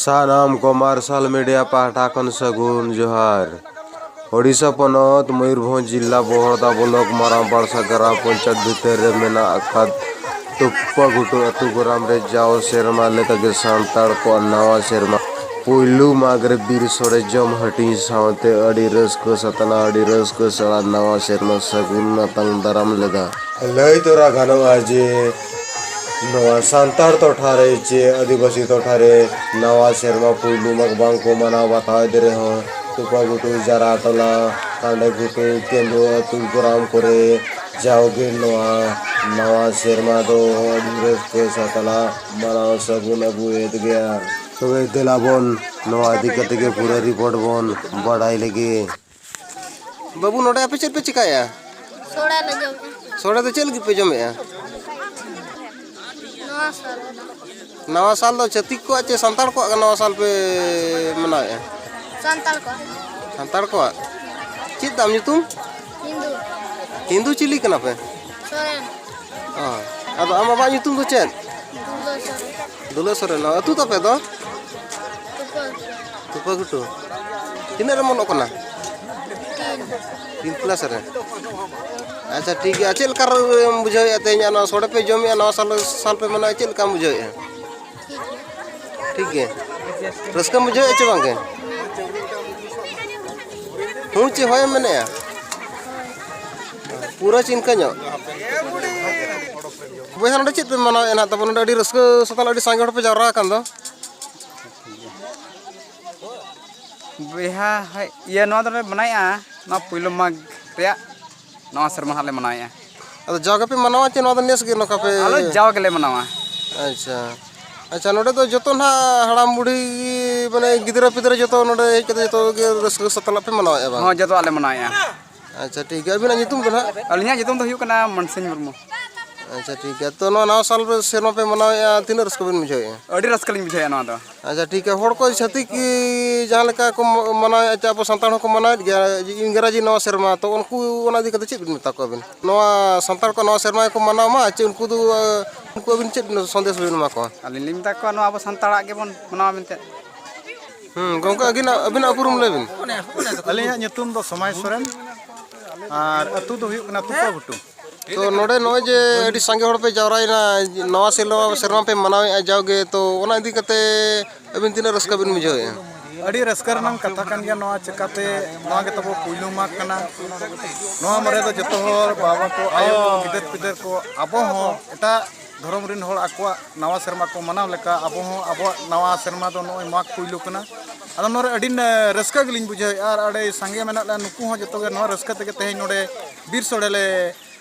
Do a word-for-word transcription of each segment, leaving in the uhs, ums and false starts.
ᱥᱟᱱᱟᱢ ᱠᱚᱢᱟᱨᱥᱟᱞ ᱢᱤᱰᱤᱭᱟ ᱯᱟᱦᱴᱟ ᱠᱷᱚᱱ ᱥᱟᱹᱜᱩᱱ ᱡᱚᱦᱟᱨ᱾ ᱳᱰᱤᱥᱟ ᱯᱚᱱᱚᱛ ᱢᱚᱭᱩᱨᱵᱷᱚᱸᱡᱽ ᱡᱤᱞᱟ ᱵᱚᱦᱚᱲᱫᱟ ᱵᱞᱚᱠ ᱢᱟᱨᱟᱝ ᱯᱟᱲᱥᱟ ᱜᱨᱟᱢ ᱯᱚᱧᱪᱟᱭᱮᱛ ᱵᱷᱤᱛᱟᱹᱨ ᱨᱮ ᱢᱮᱱᱟᱜ ᱟᱠᱟᱫ ᱛᱩᱯᱯᱟ ᱜᱷᱩᱴᱩ ᱟᱹᱛᱩ ᱜᱨᱟᱢ ᱨᱮ ᱡᱟᱣ ᱥᱮᱨᱢᱟ ᱞᱮᱠᱟᱜᱮ ᱥᱟᱱᱛᱟᱲ ᱠᱚᱣᱟᱜ ᱱᱟᱣᱟ ᱥᱮᱨᱢᱟ ᱯᱩᱭᱞᱩ ᱢᱟᱜᱽ ᱨᱮ ᱵᱤᱨ ᱥᱚᱲᱮ ᱡᱚᱢ ᱦᱟᱹᱴᱤᱧ ᱥᱟᱶᱛᱮ ᱟᱹᱰᱤ ᱨᱟᱹᱥᱠᱟᱹ ᱥᱟᱛᱱᱟ, ᱟᱹᱰᱤ ᱨᱟᱹᱥᱠᱟᱹ ᱥᱟᱞᱟᱜ ᱱᱟᱣᱟ ᱥᱮᱨᱢᱟ ᱥᱟᱹᱜᱩᱱ ᱟᱛᱟᱝ ᱫᱟᱨᱟᱢ ᱞᱮᱫᱟ᱾ ᱞᱟᱹᱭ ᱛᱚᱨᱟ ᱜᱟᱱᱚᱜᱼᱟ ᱡᱮ ᱱᱚᱣᱟ ᱥᱟᱱᱛᱟᱲ ᱴᱚᱴᱷᱟ ᱨᱮ ᱪᱮ ᱟᱹᱫᱤᱵᱟᱹᱥᱤ ᱴᱚᱴᱷᱟ ᱨᱮ ᱱᱟᱣᱟ ᱥᱮᱨᱢᱟ ᱯᱩᱭᱞᱩ ᱢᱟᱜᱽ ᱵᱟᱝ ᱠᱚ ᱢᱟᱱᱟᱣ ᱵᱟᱛᱟᱣᱮᱫ ᱨᱮᱦᱚᱸ, ᱛᱩᱯᱟ ᱜᱷᱩᱴᱩ, ᱡᱟᱨᱟ ᱴᱚᱞᱟ, ᱠᱟᱸᱰᱮ ᱜᱷᱩᱴᱩ, ᱠᱮᱸᱫᱩ ᱟᱹᱛᱩ ᱜᱨᱟᱢ ᱠᱚᱨᱮ ᱡᱟᱣᱜᱮ ᱱᱚᱣᱟ ᱱᱟᱣᱟ ᱥᱮᱨᱢᱟ ᱫᱚ ᱟᱹᱰᱤ ᱨᱟᱹᱥᱠᱟᱹ ᱥᱟᱛᱞᱟᱜ ᱢᱟᱱᱟᱣ ᱥᱟᱹᱜᱩᱱ ᱟᱹᱜᱩᱭᱮᱫ ᱜᱮᱭᱟ᱾ ᱛᱚᱵᱮ ᱫᱮᱞᱟ ᱵᱚᱱ ᱱᱚᱣᱟ ᱤᱫᱤ ᱠᱟᱛᱮ ᱜᱮ ᱯᱩᱨᱟᱹ ᱨᱤᱯᱳᱨᱴ ᱵᱚᱱ ᱵᱟᱰᱟᱭ ᱞᱮᱜᱮ᱾ ᱵᱟᱹᱵᱩ, ᱱᱚᱰᱮ ᱟᱯᱮ ᱪᱮᱫ ᱯᱮ ᱪᱤᱠᱟᱹᱭᱟ? ᱥᱚᱲᱮ ᱞᱮ ᱡᱚᱢᱮᱜᱼᱟ᱾ ᱥᱚᱲᱮ ᱫᱚ ᱪᱮᱫ ᱞᱟᱹᱜᱤᱫ ᱯᱮ ᱡᱚᱢᱮᱜᱼᱟ? ᱱᱟᱣᱟ ᱥᱟᱞ᱾ ᱱᱟᱣᱟ ᱥᱟᱞ ᱫᱚ ᱪᱷᱟᱹᱛᱤᱠ ᱠᱚᱣᱟᱜ ᱪᱮ ᱥᱟᱱᱛᱟᱲ ᱠᱚᱣᱟᱜ ᱜᱮ ᱱᱟᱣᱟ ᱥᱟᱞ ᱯᱮ ᱢᱟᱱᱟᱣᱮᱜᱼᱟ? ᱥᱟᱱᱛᱟᱲ ᱠᱚᱣᱟᱜ᱾ ᱥᱟᱱᱛᱟᱲ ᱠᱚᱣᱟᱜ? ᱪᱮᱫ ᱛᱟᱢ ᱧᱩᱛᱩᱢ? ᱦᱤᱱᱫᱩ᱾ ᱦᱤᱱᱫᱩ ᱪᱤᱞᱤ ᱠᱟᱱᱟ ᱯᱮ? ᱥᱚᱨᱮᱱ᱾ ᱚ, ᱟᱫᱚ ᱟᱢ ᱵᱟᱵᱟᱣᱟᱜ ᱧᱩᱛᱩᱢ ᱫᱚ ᱪᱮᱫ? ᱫᱩᱞᱟᱹᱲ ᱥᱚᱨᱮᱱ᱾ ᱫᱩᱞᱟᱹᱲ ᱥᱚᱨᱮᱱ᱾ ᱟᱹᱛᱩ ᱛᱟᱯᱮ ᱫᱚ? ᱛᱩᱯᱟᱹ᱾ ᱛᱩᱯᱟᱹ ᱜᱷᱩᱴᱩ᱾ ᱛᱤᱱᱟᱹᱜ ᱨᱮᱢ ᱚᱞᱚᱜ ᱠᱟᱱᱟ? ᱛᱤᱱ᱾ ᱛᱤᱱ ᱠᱞᱟᱥ ᱨᱮ? ᱟᱪᱪᱷᱟ, ᱴᱷᱤᱠ ᱜᱮᱭᱟ᱾ ᱪᱮᱫ ᱞᱮᱠᱟ ᱨᱮᱢ ᱵᱩᱡᱷᱟᱹᱣᱮᱫᱼᱟ ᱛᱮᱦᱮᱧ ᱱᱚᱣᱟ ᱥᱚᱲᱮ ᱯᱮ ᱡᱚᱢᱮᱜᱼᱟ, ᱱᱟᱣᱟ ᱥᱟᱞ, ᱥᱟᱞ ᱯᱮ ᱢᱟᱱᱟᱣᱮᱫᱼᱟ, ᱪᱮᱫ ᱞᱮᱠᱟᱢ ᱵᱩᱡᱷᱟᱹᱣᱮᱫᱼᱟ? ᱴᱷᱤᱠ ᱜᱮ᱾ ᱨᱟᱹᱥᱠᱟᱹᱢ ᱵᱩᱡᱷᱟᱹᱣᱮᱫᱼᱟ ᱪᱮ ᱵᱟᱝ ᱜᱮ? ᱦᱩᱸ, ᱪᱮ ᱦᱳᱭᱮᱢ ᱢᱮᱱᱮᱫᱼᱟ? ᱯᱩᱨᱟᱹ ᱪᱤᱱᱠᱟᱹ ᱧᱚᱜ᱾ ᱵᱚᱭᱦᱟ, ᱱᱚᱰᱮ ᱪᱮᱫ ᱯᱮ ᱢᱟᱱᱟᱣᱮᱫᱼᱟ ᱱᱟᱦᱟᱜ ᱛᱟᱵᱚᱱ? ᱱᱚᱰᱮ ᱟᱹᱰᱤ ᱨᱟᱹᱥᱠᱟᱹ ᱥᱟᱛᱟᱞ ᱟᱹᱰᱤ ᱥᱟᱸᱜᱮ ᱦᱚᱲ ᱯᱮ ᱡᱟᱣᱨᱟ ᱟᱠᱟᱱ ᱫᱚ᱾ ᱵᱚᱭᱦᱟ, ᱦᱳᱭ, ᱤᱭᱟᱹ, ᱱᱚᱣᱟ ᱫᱚᱞᱮ ᱢᱟᱱᱟᱣᱮᱫᱼᱟ, ᱱᱚᱣᱟ ᱯᱩᱭᱞᱩ ᱢᱟᱜᱽ ᱨᱮᱭᱟᱜ ᱱᱟᱣᱟ ᱥᱮᱨᱢᱟ ᱦᱟᱸᱜ ᱞᱮ ᱢᱟᱱᱟᱣᱮᱫᱼᱟ᱾ ᱟᱫᱚ ᱡᱟᱣ ᱜᱮᱯᱮ ᱢᱟᱱᱟᱣᱟ ᱪᱮ ᱱᱚᱣᱟ ᱫᱚ ᱱᱮᱥ ᱜᱮ ᱱᱚᱝᱠᱟ ᱯᱮ? ᱟᱞᱮ ᱡᱟᱣ ᱜᱮᱞᱮ ᱢᱟᱱᱟᱣᱟ᱾ ᱟᱪᱪᱷᱟ, ᱟᱪᱪᱷᱟ, ᱱᱚᱰᱮ ᱫᱚ ᱡᱚᱛᱚ ᱱᱟᱦᱟᱜ ᱦᱟᱲᱟᱢ ᱵᱩᱲᱦᱤ, ᱢᱟᱱᱮ ᱜᱤᱫᱽᱨᱟᱹ ᱯᱤᱫᱽᱨᱟᱹ ᱡᱚᱛᱚ ᱱᱚᱰᱮ ᱦᱮᱡ ᱠᱟᱛᱮ ᱡᱚᱛᱚ ᱜᱮ ᱨᱟᱹᱥᱠᱟᱹ ᱥᱟᱛᱟᱞᱟᱜ ᱯᱮ ᱢᱟᱱᱟᱣᱮᱫᱼᱟ ᱵᱟᱝ? ᱦᱚᱸ, ᱡᱚᱛᱚᱣᱟᱜ ᱞᱮ ᱢᱟᱱᱟᱣᱮᱫᱼᱟ᱾ ᱟᱪᱪᱷᱟ, ᱴᱷᱤᱠ ᱜᱮᱭᱟ, ᱟᱹᱵᱤᱱᱟᱜ ᱧᱩᱛᱩᱢ ᱫᱚ ᱱᱟᱦᱟᱜ? ᱟᱹᱞᱤᱧᱟᱜ ᱧᱩᱛᱩᱢ ᱫᱚ ᱦᱩᱭᱩᱜ ᱠᱟᱱᱟ ᱢᱟᱱᱥᱤᱝ ᱢᱩᱨᱢᱩ᱾ ᱟᱪᱪᱷᱟ, ᱴᱷᱤᱠ ᱜᱮᱭᱟ᱾ ᱛᱚ, ᱱᱚᱣᱟ ᱱᱟᱣᱟ ᱥᱟᱞ ᱨᱮ ᱥᱮᱨᱢᱟ ᱯᱮ ᱢᱟᱱᱟᱣᱮᱫᱼᱟ, ᱛᱤᱱᱟᱹᱜ ᱨᱟᱹᱥᱠᱟᱹ ᱵᱮᱱ ᱵᱩᱡᱷᱟᱹᱣᱮᱫᱼᱟ? ᱟᱹᱰᱤ ᱨᱟᱹᱥᱠᱟᱹ ᱞᱤᱧ ᱵᱩᱡᱷᱟᱹᱣᱮᱫᱼᱟ ᱱᱚᱣᱟ ᱫᱚ᱾ ᱟᱪᱪᱷᱟ, ᱴᱷᱤᱠ ᱜᱮᱭᱟ᱾ ᱦᱚᱲ ᱠᱚ ᱪᱷᱟᱹᱛᱤᱠ ᱠᱤ ᱡᱟᱦᱟᱸ ᱞᱮᱠᱟ ᱠᱚ ᱢ-, ᱢᱟᱱᱟᱣᱮᱫᱼᱟ, ᱪᱮ ᱟᱵᱚ ᱥᱟᱱᱛᱟᱲ ᱦᱚᱸᱠᱚ ᱢᱟᱱᱟᱣᱮᱫ ᱜᱮᱭᱟ, ᱡᱮ ᱤᱝᱨᱟᱡᱤ ᱱᱟᱣᱟ ᱥᱮᱨᱢᱟ, ᱛᱚ ᱩᱱᱠᱩ ᱚᱱᱟ ᱤᱫᱤ ᱠᱟᱛᱮ ᱪᱮᱫ ᱵᱮᱱ ᱢᱮᱛᱟ ᱠᱚᱣᱟ ᱟᱵᱮᱱ? ᱱᱚᱣᱟ ᱥᱟᱱᱛᱟᱲ ᱠᱚ ᱱᱟᱣᱟ ᱥᱮᱨᱢᱟ ᱜᱮᱠᱚ ᱢᱟᱱᱟᱣ ᱢᱟ, ᱪᱮ ᱩᱱᱠᱩ ᱫᱚ, ᱟᱸ, ᱩᱱᱠᱩ ᱟᱹᱵᱤᱱ ᱪᱮᱫ ᱥᱚᱱᱫᱮᱥ ᱵᱮᱱ ᱮᱢᱟ ᱠᱚᱣᱟ? ᱟᱹᱞᱤᱧ ᱞᱤᱧ ᱢᱮᱛᱟ ᱠᱚᱣᱟ, ᱱᱚᱣᱟ ᱟᱵᱚ ᱥᱟᱱᱛᱟᱲᱟᱜ ᱜᱮᱵᱚᱱ ᱢᱟᱱᱟᱣᱟ ᱢᱮᱱᱛᱮ᱾ ᱦᱩᱸ, ᱜᱚᱝᱠᱮ, ᱟᱹᱵᱤᱱᱟᱜ, ᱟᱹᱵᱤᱱᱟᱜ ᱩᱯᱨᱩᱢ ᱞᱟᱹᱭ ᱵᱤᱱ᱾ ᱟᱹᱞᱤᱧᱟᱜ ᱧᱩᱛᱩᱢ ᱫᱚ ᱥᱚᱢᱟᱭ ᱥᱚᱨᱮᱱ, ᱟᱨ ᱟᱹᱛᱩ ᱫᱚ ᱦᱩᱭᱩᱜ ᱠᱟᱱᱟ ᱛᱩᱯᱟᱹ ᱜᱷᱩᱴᱩ᱾ ᱛᱚ, ᱱᱚᱰᱮ ᱱᱚᱜᱼᱚᱭ ᱡᱮ ᱟᱹᱰᱤ ᱥᱟᱸᱜᱮ ᱦᱚᱲ ᱯᱮ ᱡᱟᱣᱨᱟᱭᱮᱱᱟ, ᱱᱟᱣᱟ ᱥᱮᱨᱢᱟ, ᱥᱮᱨᱢᱟ ᱯᱮ ᱢᱟᱱᱟᱣᱮᱫᱼᱟ ᱡᱟᱣᱜᱮ, ᱛᱚ, ᱚᱱᱟ ᱤᱫᱤ ᱠᱟᱛᱮ ᱟᱹᱵᱤᱱ ᱛᱤᱱᱟᱹᱜ ᱨᱟᱹᱥᱠᱟᱹ ᱵᱤᱱ ᱵᱩᱡᱷᱟᱹᱣᱮᱫᱼᱟ? ᱟᱹᱰᱤ ᱨᱟᱹᱥᱠᱟᱹ ᱨᱮᱱᱟᱜ ᱠᱟᱛᱷᱟ ᱠᱟᱱ ᱜᱮᱭᱟ ᱱᱚᱣᱟ, ᱪᱤᱠᱟᱹᱛᱮ ᱱᱚᱣᱟ ᱜᱮ ᱛᱟᱵᱚ ᱯᱩᱭᱞᱩ ᱢᱟᱜᱽ ᱠᱟᱱᱟ᱾ ᱱᱚᱣᱟ ᱢᱟᱨᱮ ᱫᱚ ᱡᱚᱛᱚ ᱦᱚᱲ, ᱵᱟᱵᱟ ᱠᱚ, ᱟᱭᱳ ᱠᱚ, ᱜᱤᱫᱟᱹᱨ ᱯᱤᱫᱟᱹᱨ ᱠᱚ, ᱟᱵᱚ ᱦᱚᱸ ᱮᱴᱟᱜ ᱫᱷᱚᱨᱚᱢ ᱨᱮᱱ ᱦᱚᱲ ᱟᱠᱚᱣᱟᱜ ᱱᱟᱣᱟ ᱥᱮᱨᱢᱟ ᱠᱚ ᱢᱟᱱᱟᱣ ᱞᱮᱠᱟ, ᱟᱵᱚ ᱦᱚᱸ ᱟᱵᱚᱣᱟᱜ ᱱᱟᱣᱟ ᱥᱮᱨᱢᱟ ᱫᱚ ᱱᱚᱜᱼᱚᱭ ᱢᱟᱜᱽ ᱯᱩᱭᱞᱩ ᱠᱟᱱᱟ᱾ ᱟᱫᱚ ᱱᱚᱣᱟ ᱨᱮ ᱟᱹᱰᱤ ᱨᱟᱹᱥᱠᱟᱹ ᱜᱮᱞᱤᱧ ᱵᱩᱡᱷᱟᱹᱣᱮᱫᱼᱟ, ᱟᱨ ᱟᱹᱰᱤ ᱥᱟᱸᱜᱮ ᱢᱮᱱᱟᱜ ᱞᱮᱭᱟ, ᱱᱩᱠᱩ ᱦᱚᱸ ᱡᱚᱛᱚ ᱜᱮ ᱱᱚᱣᱟ ᱨᱟᱹᱥᱠᱟᱹ ᱛᱮᱜᱮ ᱛᱮᱦᱮᱧ ᱱᱚᱰᱮ ᱵᱤᱨ ᱥᱳᱲᱮ ᱞᱮ,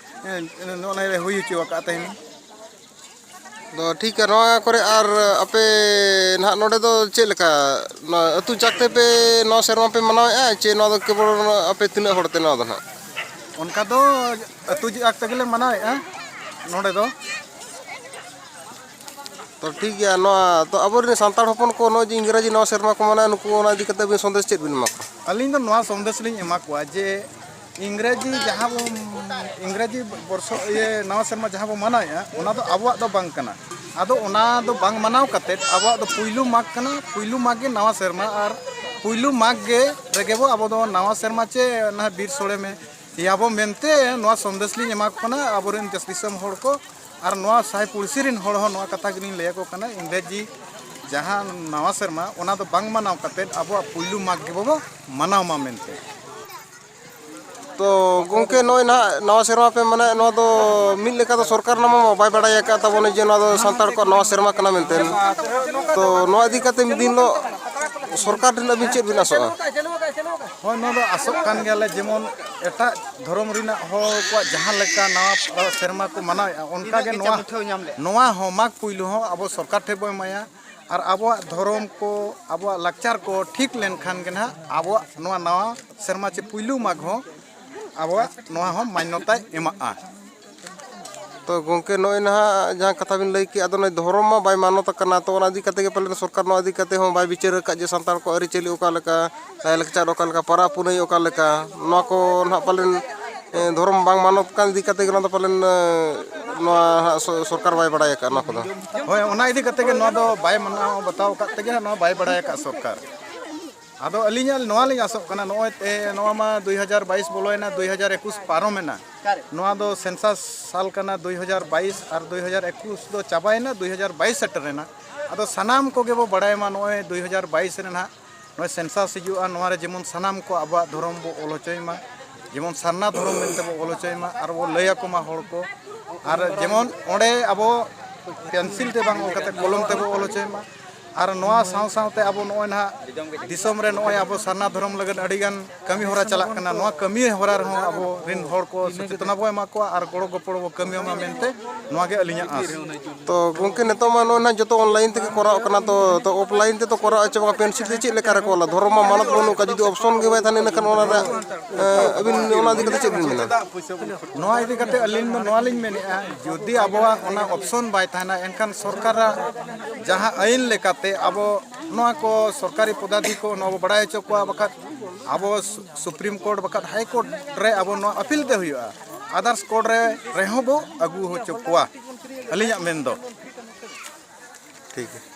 ᱮ, ᱱᱚᱜᱼᱚᱭ ᱞᱮ ᱦᱩᱭ ᱦᱚᱪᱚ ᱟᱠᱟᱫᱼᱟ ᱛᱮᱦᱮᱧ᱾ ᱫᱚ ᱴᱷᱤᱠ ᱜᱮᱭᱟ᱾ ᱱᱚᱣᱟ ᱠᱚᱨᱮ ᱟᱨ ᱟᱯᱮ ᱱᱟᱦᱟᱜ ᱱᱚᱰᱮ ᱫᱚ ᱪᱮᱫ ᱞᱮᱠᱟ, ᱱᱚᱣᱟ ᱟᱹᱛᱩ ᱡᱟᱠ ᱛᱮᱯᱮ ᱱᱚᱣᱟ ᱥᱮᱨᱢᱟ ᱯᱮ ᱢᱟᱱᱟᱣᱮᱫᱼᱟ, ᱪᱮ ᱱᱚᱣᱟ ᱫᱚ ᱠᱮᱵᱚᱞ ᱟᱯᱮ ᱛᱤᱱᱟᱹᱜ ᱦᱚᱲ ᱛᱮ ᱱᱚᱣᱟ ᱫᱚ ᱱᱟᱦᱟᱜ? ᱚᱱᱠᱟ ᱫᱚ ᱟᱹᱛᱩ ᱡᱟᱠ ᱛᱮᱜᱮ ᱞᱮ ᱢᱟᱱᱟᱣᱮᱫᱼᱟ ᱱᱚᱰᱮ ᱫᱚ᱾ ᱛᱚ, ᱴᱷᱤᱠ ᱜᱮᱭᱟ᱾ ᱱᱚᱣᱟ ᱛᱚ, ᱟᱵᱚᱨᱮᱱ ᱥᱟᱱᱛᱟᱲ ᱦᱚᱯᱚᱱ ᱠᱚ ᱱᱚᱜᱼᱚᱭ ᱡᱮ ᱤᱝᱨᱟᱡᱤ ᱱᱟᱣᱟ ᱥᱮᱨᱢᱟ ᱠᱚ ᱢᱟᱱᱟᱣᱟ, ᱱᱩᱠᱩ ᱚᱱᱟ ᱤᱫᱤ ᱠᱟᱛᱮ ᱟᱹᱵᱤᱱ ᱥᱚᱱᱫᱮᱥ ᱪᱮᱫ ᱵᱤᱱ ᱮᱢᱟ ᱠᱚᱣᱟ? ᱟᱹᱞᱤᱧ ᱫᱚ ᱱᱚᱣᱟ ᱥᱚᱱᱫᱮᱥ ᱞᱤᱧ ᱮᱢᱟ ᱠᱚᱣᱟ ᱡᱮ ᱤᱝᱨᱮᱡᱤ ᱡᱟᱦᱟᱸ ᱵᱚᱱ, ᱤᱝᱨᱮᱡᱤ ᱵᱚᱨᱥᱚ, ᱤᱭᱟᱹ, ᱱᱟᱣᱟ ᱥᱮᱨᱢᱟ ᱡᱟᱦᱟᱸ ᱵᱚᱱ ᱢᱟᱱᱟᱣᱮᱫᱼᱟ, ᱚᱱᱟ ᱫᱚ ᱟᱵᱚᱣᱟᱜ ᱫᱚ ᱵᱟᱝ ᱠᱟᱱᱟ᱾ ᱟᱫᱚ ᱚᱱᱟ ᱫᱚ ᱵᱟᱝ ᱢᱟᱱᱟᱣ ᱠᱟᱛᱮᱫ, ᱟᱵᱚᱣᱟᱜ ᱫᱚ ᱯᱩᱭᱞᱩ ᱢᱟᱜᱽ ᱠᱟᱱᱟ, ᱯᱩᱭᱞᱩ ᱢᱟᱜᱽ ᱜᱮ ᱱᱟᱣᱟ ᱥᱮᱨᱢᱟ, ᱟᱨ ᱯᱩᱭᱞᱩ ᱢᱟᱜᱽ ᱜᱮ ᱨᱮᱜᱮ ᱵᱚ ᱟᱵᱚ ᱫᱚ ᱱᱟᱣᱟ ᱥᱮᱨᱢᱟ ᱪᱮ ᱚᱱᱟ ᱵᱤᱨ ᱥᱳᱲᱮ ᱢᱮ ᱭᱟᱵᱚ ᱢᱮᱱᱛᱮ ᱱᱚᱣᱟ ᱥᱚᱱᱫᱮᱥ ᱞᱤᱧ ᱮᱢᱟ ᱠᱚ ᱠᱟᱱᱟ ᱟᱵᱚᱨᱮᱱ ᱫᱮᱥ ᱫᱤᱥᱚᱢ ᱦᱚᱲ ᱠᱚ᱾ ᱟᱨ ᱱᱚᱣᱟ ᱥᱟᱭ ᱯᱩᱲᱥᱤ ᱨᱮᱱ ᱦᱚᱲ ᱦᱚᱸ ᱱᱚᱣᱟ ᱠᱟᱛᱷᱟ ᱜᱮᱞᱤᱧ ᱞᱟᱹᱭ ᱟᱠᱚ ᱠᱟᱱᱟ, ᱤᱝᱨᱮᱡᱤ ᱡᱟᱦᱟᱸ ᱱᱟᱣᱟ ᱥᱮᱨᱢᱟ, ᱚᱱᱟ ᱫᱚ ᱵᱟᱝ ᱢᱟᱱᱟᱣ ᱠᱟᱛᱮᱫ ᱟᱵᱚᱣᱟᱜ ᱯᱩᱭᱞᱩ ᱢᱟᱜᱽ ᱜᱮᱵᱚ ᱢᱟᱱᱟᱣ ᱢᱟ ᱢᱮᱱᱛᱮ᱾ ᱛᱚ ᱜᱚᱢᱠᱮ, ᱱᱚᱜᱼᱚᱭ ᱱᱟᱦᱟᱜ ᱱᱟᱣᱟ ᱥᱮᱨᱢᱟ ᱯᱮ ᱢᱟᱱᱟᱣᱮᱫ, ᱱᱚᱣᱟ ᱫᱚ ᱢᱤᱫ ᱞᱮᱠᱟ ᱫᱚ ᱥᱚᱨᱠᱟᱨ ᱱᱟᱢᱟ ᱵᱟᱭ ᱵᱟᱲᱟᱭ ᱟᱠᱟᱫ ᱛᱟᱵᱚᱱᱟ ᱡᱮ ᱱᱚᱣᱟ ᱫᱚ ᱥᱟᱱᱛᱟᱲ ᱠᱚᱣᱟᱜ ᱱᱟᱣᱟ ᱥᱮᱨᱢᱟ ᱠᱟᱱᱟ ᱢᱮᱱᱛᱮ᱾ ᱛᱚ ᱱᱚᱣᱟ ᱤᱫᱤ ᱠᱟᱛᱮ ᱢᱤᱫ ᱫᱤᱱ ᱦᱤᱞᱳᱜ ᱥᱚᱨᱠᱟᱨ ᱴᱷᱮᱱ ᱟᱹᱵᱤᱱ ᱪᱮᱫ ᱵᱤᱱ ᱟᱥᱚᱜᱼᱟ? ᱦᱳᱭ, ᱱᱚᱣᱟ ᱫᱚ ᱟᱥᱚᱜ ᱠᱟᱱ ᱜᱮᱭᱟᱞᱮ, ᱡᱮᱢᱚᱱ ᱮᱴᱟᱜ ᱫᱷᱚᱨᱚᱢ ᱨᱮᱱᱟᱜ ᱦᱚᱲ ᱠᱚᱣᱟᱜ ᱡᱟᱦᱟᱸ ᱞᱮᱠᱟ ᱱᱟᱣᱟ ᱥᱮᱨᱢᱟ ᱠᱚ ᱢᱟᱱᱟᱣᱮᱫᱼᱟ, ᱚᱱᱠᱟᱜᱮ ᱱᱚᱣᱟ, ᱱᱚᱣᱟ ᱦᱚᱸ ᱢᱟᱜᱽ ᱯᱩᱭᱞᱩ ᱦᱚᱸ ᱟᱵᱚ ᱥᱚᱨᱠᱟᱨ ᱴᱷᱮᱱ ᱵᱚᱱ ᱮᱢᱟᱭᱟ᱾ ᱟᱨ ᱟᱵᱚᱣᱟᱜ ᱫᱷᱚᱨᱚᱢ ᱠᱚ, ᱟᱵᱚᱣᱟᱜ ᱞᱟᱠᱪᱟᱨ ᱠᱚ ᱴᱷᱤᱠ ᱞᱮᱱᱠᱷᱟᱱ ᱜᱮ ᱱᱟᱦᱟᱜ ᱟᱵᱚᱣᱟᱜ ᱱᱚᱣᱟ ᱱᱟᱣᱟ ᱥᱮᱨᱢᱟ ᱪᱮ ᱯᱩᱭᱞᱩ ᱢᱟᱜᱽ ᱦᱚᱸ ᱟᱵᱚᱣᱟᱜ ᱱᱚᱣᱟ ᱦᱚᱸ ᱢᱟᱱᱱᱚᱛᱟᱭ ᱮᱢᱟᱜᱼᱟ᱾ ᱛᱚ ᱜᱚᱢᱠᱮ, ᱱᱚᱜᱼᱚᱭ ᱱᱟᱦᱟᱜ ᱡᱟᱦᱟᱸ ᱠᱟᱛᱷᱟ ᱵᱤᱱ ᱞᱟᱹᱭ ᱠᱮᱜᱼᱟ, ᱟᱫᱚ ᱱᱚᱜᱼᱚᱭ ᱫᱷᱚᱨᱚᱢ ᱢᱟ ᱵᱟᱭ ᱢᱟᱱᱚᱛ ᱟᱠᱟᱱᱟ, ᱛᱚ ᱚᱱᱟ ᱤᱫᱤ ᱠᱟᱛᱮ ᱜᱮ ᱯᱟᱞᱮᱱ ᱥᱚᱨᱠᱟᱨ ᱱᱚᱣᱟ ᱤᱫᱤ ᱠᱟᱛᱮ ᱦᱚᱸ ᱵᱟᱭ ᱵᱤᱪᱟᱹᱨ ᱟᱠᱟᱫ ᱡᱮ ᱥᱟᱱᱛᱟᱲ ᱠᱚ ᱟᱹᱨᱤᱪᱟᱹᱞᱤ ᱚᱠᱟ ᱞᱮᱠᱟ, ᱞᱟᱭᱼᱞᱟᱠᱪᱟᱨ ᱚᱠᱟ ᱞᱮᱠᱟ, ᱯᱚᱨᱚᱵᱽ ᱯᱩᱱᱟᱹᱭ ᱚᱠᱟ ᱞᱮᱠᱟ, ᱱᱚᱣᱟ ᱠᱚ ᱱᱟᱦᱟᱜ ᱯᱟᱞᱮᱱ, ᱮ, ᱫᱷᱚᱨᱚᱢ ᱵᱟᱝ ᱢᱟᱱᱚᱛ ᱠᱟᱱ ᱤᱫᱤ ᱠᱟᱛᱮ ᱜᱮ ᱱᱚᱣᱟ ᱫᱚ ᱯᱟᱞᱮᱱ, ᱮ, ᱱᱚᱣᱟ ᱦᱟᱸᱜ ᱥᱚ-, ᱥᱚᱨᱠᱟᱨ ᱵᱟᱭ ᱵᱟᱲᱟᱭ ᱟᱠᱟᱫ ᱱᱚᱣᱟ ᱠᱚᱫᱚ᱾ ᱦᱳᱭ, ᱚᱱᱟ ᱤᱫᱤ ᱠᱟᱛᱮ ᱜᱮ ᱱᱚᱣᱟ ᱫᱚ ᱵᱟᱭ ᱢᱟᱱᱟᱣ ᱵᱟᱛᱟᱣ ᱟᱠᱟᱫ ᱛᱮᱜᱮ ᱱᱚᱣᱟ ᱵᱟᱭ ᱵᱟᱲᱟᱭ ᱟᱠᱟᱫ ᱥᱚᱨᱠᱟᱨ᱾ ᱟᱫᱚ ᱟᱹᱞᱤᱧᱟᱜ ᱱᱚᱣᱟ ᱞᱤᱧ ᱟᱥᱚᱜ ᱠᱟᱱᱟ, ᱱᱚᱜᱼᱚᱭ ᱛᱮ, ᱱᱚᱣᱟ ᱢᱟ ᱫᱩᱭ ᱦᱟᱡᱟᱨ ᱵᱟᱭᱤᱥ ᱵᱚᱞᱚᱭᱮᱱᱟ, ᱫᱩᱭ ᱦᱟᱡᱟᱨ ᱮᱠᱩᱥ ᱯᱟᱨᱚᱢᱮᱱᱟ᱾ ᱱᱚᱣᱟ ᱫᱚ ᱥᱮᱱᱥᱟᱥ ᱥᱟᱞ ᱠᱟᱱᱟ, ᱫᱩᱭ ᱦᱟᱡᱟᱨ ᱵᱟᱭᱤᱥ ᱟᱨ ᱫᱩᱭ ᱦᱟᱡᱟᱨ ᱮᱠᱩᱥ ᱫᱚ ᱪᱟᱵᱟᱭᱮᱱᱟ, ᱫᱩᱭ ᱦᱟᱡᱟᱨ ᱵᱟᱭᱤᱥ ᱥᱮᱴᱮᱨᱮᱱᱟ᱾ ᱟᱫᱚ ᱥᱟᱱᱟᱢ ᱠᱚᱜᱮ ᱵᱚ ᱵᱟᱲᱟᱭ ᱢᱟ, ᱱᱚᱜᱼᱚᱭ ᱫᱩᱭ ᱦᱟᱡᱟᱨ ᱵᱟᱭᱤᱥ ᱨᱮ ᱱᱟᱦᱟᱜ ᱱᱚᱜᱼᱚᱭ ᱥᱮᱱᱥᱟᱥ ᱦᱤᱡᱩᱜᱼᱟ, ᱱᱚᱣᱟ ᱨᱮ ᱡᱮᱢᱚᱱ ᱥᱟᱱᱟᱢ ᱠᱚ ᱟᱵᱚᱣᱟᱜ ᱫᱷᱚᱨᱚᱢ ᱵᱚ ᱚᱞ ᱦᱚᱪᱚᱭ ᱢᱟ, ᱡᱮᱢᱚᱱ ᱥᱟᱨᱱᱟ ᱫᱷᱚᱨᱚᱢ ᱢᱮᱱᱛᱮ ᱵᱚ ᱚᱞ ᱦᱚᱪᱚᱭ ᱢᱟ ᱟᱨ ᱵᱚ ᱞᱟᱹᱭ ᱟᱠᱚ ᱢᱟ ᱦᱚᱲ ᱠᱚ᱾ ᱟᱨ ᱡᱮᱢᱚᱱ ᱚᱸᱰᱮ ᱟᱵᱚ ᱯᱮᱱᱥᱤᱞ ᱛᱮ ᱵᱟᱝ ᱚᱞ ᱠᱟᱛᱮ ᱠᱚᱞᱚᱢ ᱛᱮᱵᱚ ᱚᱞ ᱦᱚᱪᱚᱭ ᱢᱟ᱾ ᱟᱨ ᱱᱚᱣᱟ ᱥᱟᱶ ᱥᱟᱶᱛᱮ ᱟᱵᱚ ᱱᱚᱜᱼᱚᱭ ᱱᱟᱦᱟᱜ ᱫᱤᱥᱚᱢ ᱨᱮ ᱱᱚᱜᱼᱚᱭ ᱟᱵᱚ ᱥᱟᱨᱱᱟ ᱫᱷᱚᱨᱚᱢ ᱞᱟᱹᱜᱤᱫ ᱟᱹᱰᱤᱜᱟᱱ ᱠᱟᱹᱢᱤ ᱦᱚᱨᱟ ᱪᱟᱞᱟᱜ ᱠᱟᱱᱟ᱾ ᱱᱚᱣᱟ ᱠᱟᱹᱢᱤ ᱦᱚᱨᱟ ᱨᱮᱦᱚᱸ ᱟᱵᱚ ᱨᱤᱱ ᱦᱚᱲ ᱠᱚ ᱥᱚᱪᱮᱛᱚᱱᱟ ᱵᱚ ᱮᱢᱟ ᱠᱚᱣᱟ ᱟᱨ ᱜᱚᱲᱚ ᱜᱚᱯᱚᱲᱚ ᱵᱚ ᱠᱟᱹᱢᱤᱭᱟ ᱢᱟ ᱢᱮᱱᱛᱮ ᱱᱚᱣᱟ ᱜᱮ ᱟᱹᱞᱤᱧᱟᱜ ᱟᱸᱥ᱾ ᱛᱚ ᱜᱚᱢᱠᱮ, ᱱᱤᱛᱚᱜ ᱢᱟ ᱱᱚᱜᱼᱚᱭ ᱱᱟᱦᱟᱜ ᱡᱚᱛᱚ online ᱛᱮᱜᱮ ᱠᱚᱨᱟᱣᱚᱜ ᱠᱟᱱᱟ, ᱛᱚ, ᱛᱚ offline ᱛᱮᱫᱚ ᱠᱚᱨᱟᱣ ᱦᱚᱪᱚ ᱵᱟᱝ, ᱯᱮᱱᱥᱤᱞ ᱛᱮ ᱪᱮᱫ ᱞᱮᱠᱟ ᱨᱮᱠᱚ ᱚᱞᱟ? ᱫᱷᱚᱨᱚᱢ ᱢᱟ ᱢᱟᱱᱚᱛ ᱵᱟᱹᱱᱩᱜ ᱠᱟᱜ, ᱡᱩᱫᱤ option ᱜᱮ ᱵᱟᱭ ᱛᱟᱦᱮᱱᱟ, ᱤᱱᱟᱹᱠᱷᱟᱱ ᱚᱱᱟ ᱨᱮᱭᱟᱜ, ᱮ, ᱟᱹᱵᱤᱱ ᱚᱱᱟ ᱤᱫᱤ ᱠᱟᱛᱮ ᱪᱮᱫ ᱵᱤᱱ ᱢᱮᱱᱟ? ᱱᱚᱣᱟ ᱤᱫᱤ ᱠᱟᱛᱮ ᱟᱹᱞᱤᱧ ᱫᱚ ᱱᱚᱣᱟ ᱞᱤᱧ ᱢᱮᱱᱮᱫᱼᱟ, ᱡᱩᱫᱤ ᱟᱵᱚᱣᱟᱜ ᱚᱱᱟ option ᱵᱟᱭ ᱛᱟᱦᱮᱱᱟ, ᱮᱱᱠᱷᱟᱱ ᱥᱚᱨᱠᱟᱨᱟᱜ ᱡᱟᱦᱟᱸ ᱟᱹᱭᱤᱱ ᱞᱮᱠᱟᱛᱮ ᱟᱵᱚ ᱱᱚᱣᱟ ᱠᱚ ᱥᱚᱨᱠᱟᱨᱤ ᱯᱚᱫᱟᱫᱷᱤ ᱠᱚ ᱱᱚᱣᱟ ᱵᱚ ᱵᱟᱲᱟᱭ ᱦᱚᱪᱚ ᱠᱚᱣᱟ, ᱵᱟᱠᱷᱟᱱ ᱟᱵᱚ ᱥᱩ-, Supreme Court ᱵᱟᱠᱷᱟᱱ High Court ᱨᱮ ᱟᱵᱚ ᱱᱚᱣᱟ appeal ᱛᱮ ᱦᱩᱭᱩᱜᱼᱟ᱾ Others court ᱨᱮ ᱨᱮᱦᱚᱸ ᱵᱚ ᱟᱹᱜᱩ ᱦᱚᱪᱚ ᱠᱚᱣᱟ, ᱟᱹᱞᱤᱧᱟᱜ ᱢᱮᱱ ᱫᱚ᱾ ᱴᱷᱤᱠ ᱜᱮᱭᱟ᱾